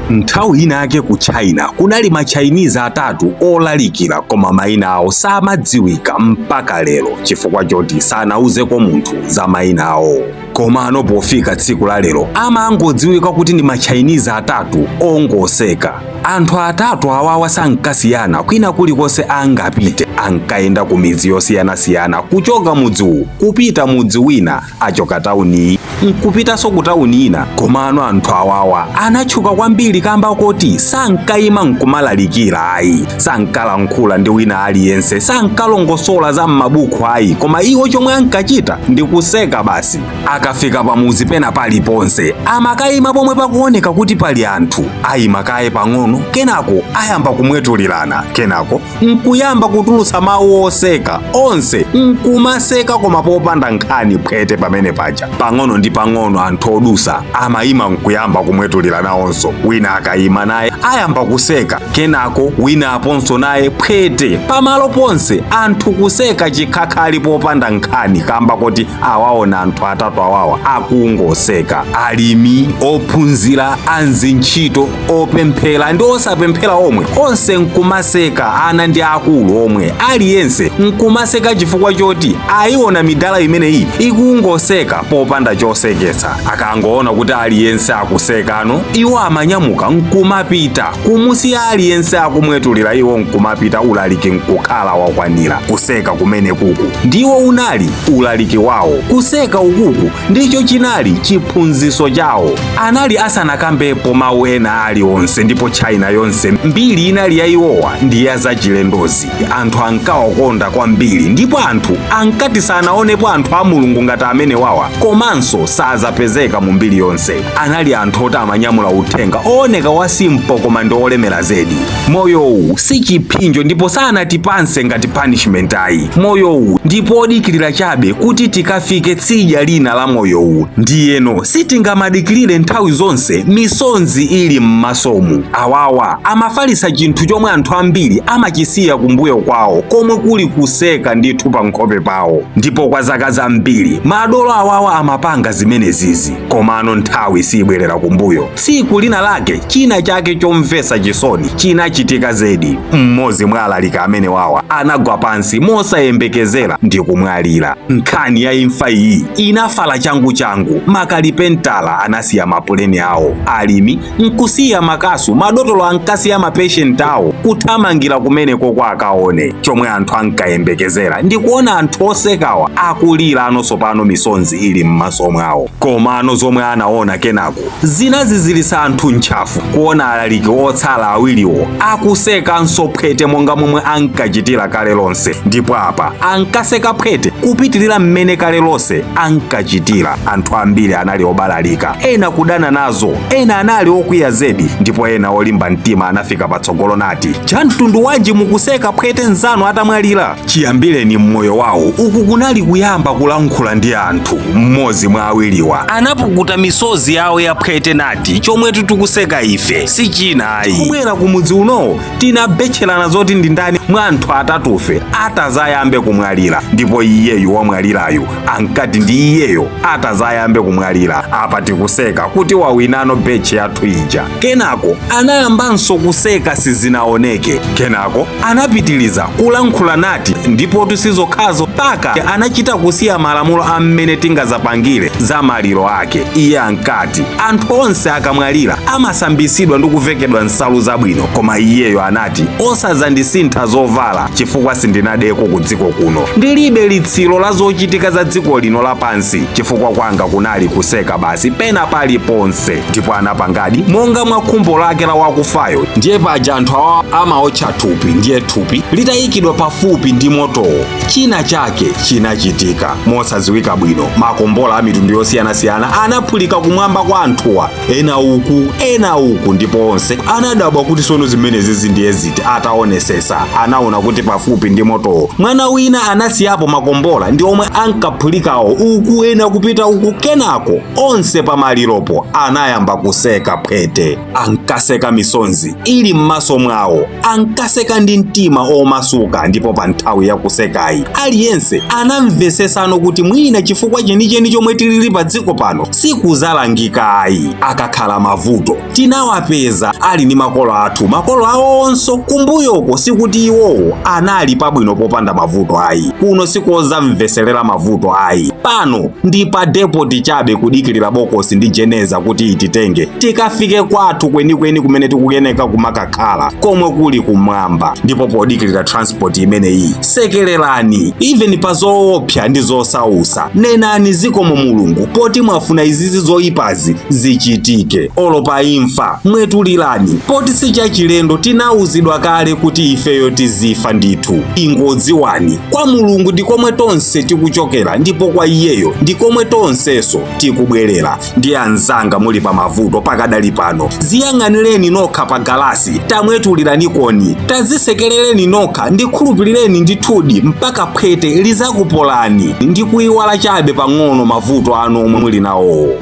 Nthawi inake ku China kunali ma Chinese atatu olalikira, koma mayina awo samadziwika mpaka lero chifukwa choti sanauzeko munthu za mayina awo. Komano pofika tsiku la lero amangodziwika kuti ndi ma Chinese atatu ongoseka. Anthu atatu awawa sankasiyana kwina kulikonse angapite, ankayenda ku midzi yosiyanasiyana, kuchoka mudzi uwu kupita mudzi wina, achoka tauni nkupitanso ku tauni ina. Komano anthu awawa anatchuka kwambiri kamba koti sankayima nkumalalikira ayi, sankalankhula ndi wina aliyense, sankalongosola za m'mabuku ayi, koma iwo chomwe ankachita ndi kuseka basi. Akafika pamuzi pena paliponse amakayima pomwe pakuoneka kuti pali anthu, ayima kaye pang'ono, kenako ayamba kumwetulirana, kenako nkuyamba kutulutsa mawu oseka, onse nkumaseka koma popanda nkhani phwete pamene paja. Pang'ono ndi pang'ono anthu odusa amayima nkuyamba kumwetulira nawonso, wina akayima naye ayamba kuseka, kenako wina aponso naye phwete, pamalo ponse anthu kuseka chikhakhali popanda nkhani kamba kuti awaona anthu atatu awawa akungoseka. Alimi, ophunzira, anzintchito, opemphera ndi osapemphera omwe, onse nkumaseka, ana ndi akulu omwe, aliyense nkumaseka chifukwa choti ayiona midala imeneyi ikungoseka popanda choseketsa. Akangoona kuti aliyense akusekano, iwo amanyamuka nkumapita, kumusiya aliyense akumwetulira, iwo nkumapita, ulaliki nkukhala wakwanira. Kuseka kumene kuku ndiwo unali ulaliki wawo, kuseka ukuku ndicho chinali chiphunzitso chawo. Anali asanakambepo mawu ena aliwonse, ndipo China yonse mbiri inali ya iwowa ndi ya zachilendozi. Anthu ankawakonda kwambiri, ndipo anthu ankati sanaonepo anthu a Mulungu ngati amene wawa, komanso sazapezeka mu mbiri yonse. Anali anthu oti amanyamula uthenga ooneka wa simple koma ndi olemera zedi. Moyowu si chipsinjo ndipo sanatipanse ngati punishment ayi. Moyowu ndipo odikirira chabe kuti tikafike tsidya lina la moyowu, ndiyeno sitingamadikirire nthawi zonse misonzi ili m'masomu. Awawa amafalisa chinthu chomwe anthu ambiri amachisiya kumbuyo kwawo, komwe kuli kuseka ndithu pa nkhope pawo, ndipo kwa zaka zambiri madolo awawa amapanga zimenezizi. Komano nthawi sibwerera kumbuyo. Tsiku lina lake china chake chomvetsa chisoni chinachitika zedi. Mmodzi mwa alaliki amene wawa anagwa pansi mosayembekezera ndi kumwalira. Nkhani ya imfa iyi inafala changu-changu. Makalipentala anasiya mapuleni awo, alimi nkusiya makasu, madotolo ankasiya mapeshenti awo kuthamangira kumeneko kwa akaone. Chomwe anthu ankayembekezera ndi kuona anthu osekawa akulira anonso pano misonzi ili m'maso mwawo. Komano zomwe anaona kenako zinazizilisa anthu ntchafu, kuona alaliki otsala awiriwo akusekanso phwete monga momwe ankachitira kale lonse, ndipo apa ankaseka phwete kupitirira mmene kale lonse ankachitira. Anthu ambiri anali obalalika, ena kudana nazo, ena anali okwiya zedi, ndipo ena olimba mtima anafika patsogolo nati, "Cha mtundu wanji mukuseka phwete nzanu atamwalira?" Chiyambireni mmoyo wawo uku kunali kuyamba kulankhula ndi anthu. Mmodzi mwa awiriwa anapukuta misozi yawo ya phwete nati, "Chomwetu tikuseka ife si china ayi, kubwera kumudzi uno tinabetcherana zoti ndi ndani mwa anthu atatufe atazayambe kumwalira, ndipo iyeyu wamwalirayu ankati ndi iyeyo atazayambe kumwalira. Apa tikuseka kuti wawinano betche yathu ija." Kenako anayambanso kuseka sizinaoneke. Kenako anapitiliza kulankhula nati, "Ndipo sizokhazo, paka anachita kusiya malamulo a mmene tingazapangire za maliro ake. Iye ankati anthu onse akamwalira amasambisidwa ndi kuvekedwa nsalu zabwino, koma iyeyo anati osazandisintha zovala chifukwa sindinadeko ku dziko kuno, ndilibe litsiro la zochitika za dziko lino lapansi, chifukwa kwanga kunali kuseka basi pena paliponse." Ndipo anapangadi monga mwa khumbo lake la wakufayo. Ndiye paja anthu awa amaotcha thupi, ndiye thupi litayikidwa pafupi ndi motowo, china chake chinachitika mosadziwika bwino. Makombola a mitundu yosiyanasiyana anaphulika kumwamba kwa anthuwa, ena uku ena uku, ndipo onse anadabwa kuti sono zimenezi ndiye ziti. Ataonesesa anaona kuti pafupi ndi motowo mwana wina anasiyapo makombola ndi omwe ankaphulikawo uku ena kupita uku. Kenako onse pamaliropo anayamba kuseka phwete. Ankaseka misonzi ili m'maso mwawo, ankaseka ndi mtima omasuka, ndipo pa nthawi yakusekayi Aliyense anamvesesano kuti mwina chifukwa chenicheni chomwe tilili pa dziko pano sikuzalangika ayi. Akakhala mavuto tinawapeza ali ndi makolo athu, makolo awonso kumbuyoko sikuti iwowo anali pabwino popanda mavuto ayi. Kuno sikozamveserera mavuto ayi. Pano ndi pa depoti chabe kudikirira bokosi ndi jeneza kuti ititenge tikafike kwathu kwenikweni kumene tikuyeneka kumakakhala, komwe kuli kumwamba. Ndipo podikirira transport imeneyi, sekererani even pa zoopsa ndi zosausa. Nenani zikomo Mulungu poti mwafuna izizi zoyipazi zichitike. Olo pa imfa mwetulirani, poti sichachilendo, tinawuzidwa kale kuti ifeyo tizifa ndithu. Ingodziwani, kwa Mulungu ndi komwe tonse tikuchokera, ndipo kwa iyeyo ndi komwe tonsenso tikubwerera. Ndi anzanga muli pa mavuto pakadali pano, ziyang'anireni nokha pa galasi, tamwetuliranikoni, tazisekerereni nokha, ndikhulupirireni ndithudi mpaka phwete lizakupolani ndi kuyiwala chabe pang'ono mavuto anu omwe muli nawowo.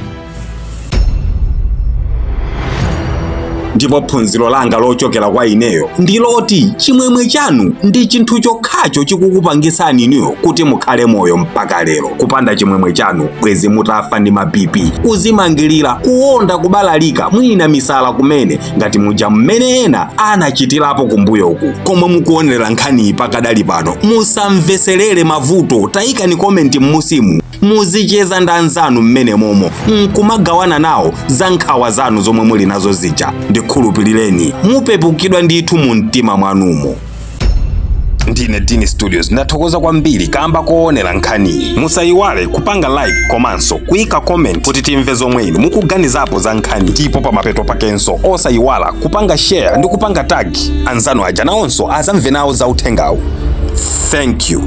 Ndipo phunziro langa lochokera kwa ineyo ndi loti chimwemwe chanu ndi chinthu chokhacho chikukupangisani inuyo kuti mukhale moyo mpaka lero. Kupanda chimwemwe chanu bwezi mutafa ndi ma BP, kuzimangirira, kuwonda, kubalalika, mwina misala kumene, ngati muja mmene ena anachitirapo kumbuyoku. Komwe mukuonera nkhaniyi pakadali pano, musamveserere mavuto. Tayikani comment m'musimu, muzicheza ndi anzanu mmene momo nkumagawana nawo za nkhawa zanu zomwe muli nazo zija. Ndikhulupirireni, mupepukidwa ndithu mu mtima mwanumo. Ndine Dini Studios, ndathokoza kwambiri kamba koonera nkhaniyi. Musayiwale kupanga like komanso kuyika comment kuti timve zomwe inu mukuganizapo za nkhani. Ndipo pamapeto pakenso osayiwala kupanga share ndi kupanga tag anzanu aja, nawonso azamve nawo za uthengawu. Thank you.